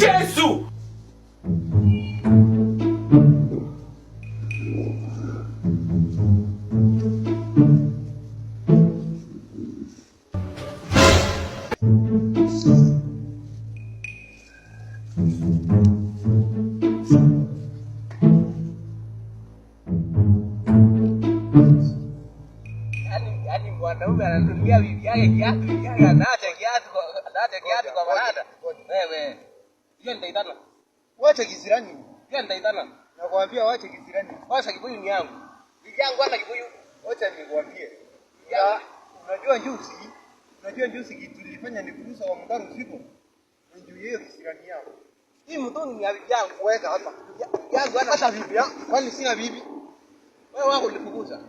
Yesu! Yaani mwanaume ananunulia bibi yake kiatu, bibi yake anaacha kiatu kwa varanda. Wewe. Hiyo nitaitana. Wacha kisirani. Hiyo nitaitana. Nakwambia wacha kisirani. Wacha kibuyu ni yangu. Bibi yangu hana kibuyu. Wacha nikwambie. Ya. Unajua juzi kitu nilifanya nikurusa wa mtaro usiku. Ni juu ya hiyo kisirani yao. Hii mtungi ni ya bibi yangu. Weka hapa. Bibi yangu hana. Hata bibi yangu, kwani sina bibi? Wewe wako ulifukuza.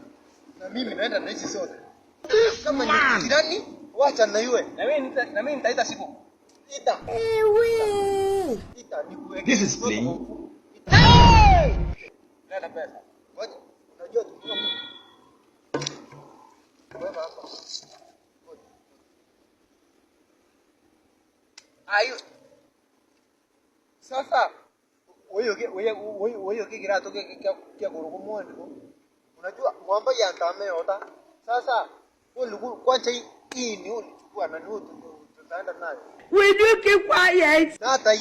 Na mimi naenda na hizi sote. Kama ni kisirani, wacha na iwe. Na mimi nitaita siku. Ita. Ita nikuweke. This is playing. Leta pesa. Ngoja, unajua tukiwa Weka hapa. Ayo. Sasa wewe kirato kia kurukumwa ndiko. Unajua mwamba ya ntame yota. Sasa wewe kwanza hii ni ulichukua na ni tutaenda nayo. Will you keep quiet? Na hata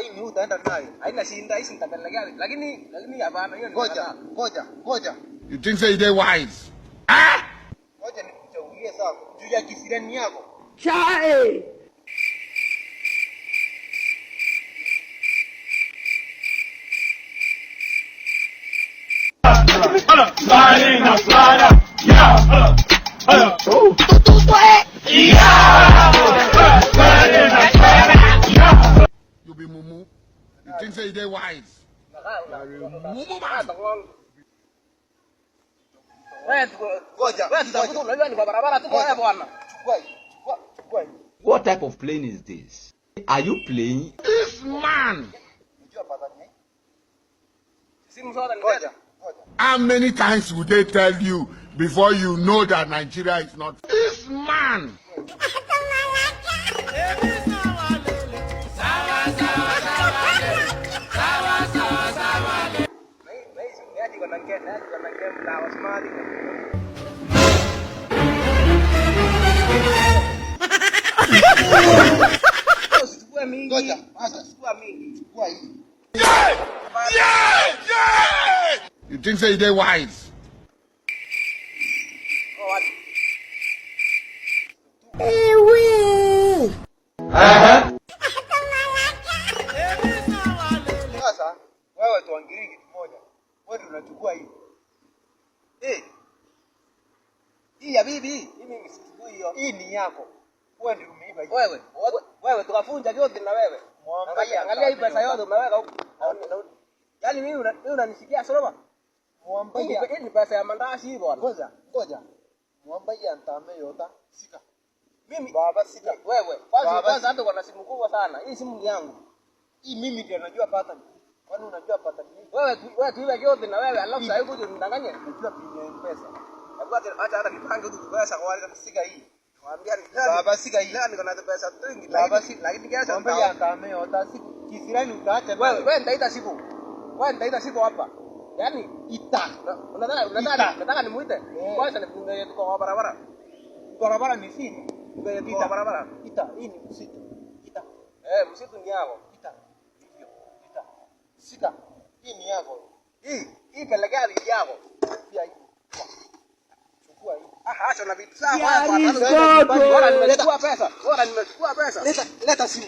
hii ni utaenda nayo. Haina shinda, hii nitapelekea. Lakini hapana, hiyo ni Ngoja, ngoja, ngoja. You think say they wise? Ngoja nikuchagulie sasa juu ya kisirani yako. Chai. You be mumu. You think say they wise? Mumu man. Wewe tuko Ngoja, wewe tutafuta, unajua ni kwa barabara tuko wewe bwana. Chukua hii, chukua, chukua hii. What type of plane is this? Are you playing? This man. Unajua pattern hii? Simu zote ni Ngoja, zetu. ngoja. How many times would they tell you before you know that Nigeria is not? This man. Na hii simu yake iko na ngeni, yake iko na ngeni na smart. Usichukue mingi. Ngoja, acha. Usichukue mingi. Chukua hii. You think say they wise? Kwa wapi? Sasa wewe tuangalie kitu moja. Wewe ndio unachukua hii. Eh. Hii ya bibi, hii mimi sichukui hiyo. Hii ni yako. Wewe ndio umeiba hii. Wewe, wewe tukafunja vyote na wewe. Mwamba Angalia, ya angalia hii pesa ntame yote umeweka huko. Yaani mimi unanisikia soma. Mwamba Hii ya ni pesa ya mandazi hii bwana. Ngoja, ngoja. Mwamba ya ntame yota. Sika. Mimi Baba sika. wewe, kwanza Baba, kwanza hata uko na simu kubwa sana. Hii simu ni yangu. Hii mimi ndio najua pattern. Kwani unajua pattern hii? Wewe tuibe vyote na wewe alafu sasa hivi unidanganye. Najua pin ya M-Pesa. Hebu acha hata nipange tu pesa kwa wale Sika hii. Mwambia ni Baba sika hii. Leo niko na pesa nyingi Baba lakini sika. lakini kesho Mwamba ya ntame yota. Siku kisirani utaacha. wewe wewe nitaita siku. Wewe nitaita siku hapa. Yaani Ita. unataka Ita. unataka nimuite? Eh. Kwanza ni tuko kwa barabara. Barabara ni siri. Tuko kwa barabara. Ita, hii ni msitu. Ita. Eh, msitu ni yako. Ita. Hivyo. Ita. Sika. Hii ni yako. Hii pelekea bibi yako. Pia hii. Chukua hii. Ah, acha na vitu zako There hapa. is God. Bora nimechukua pesa. Bora nimechukua pesa. Leta, leta simu.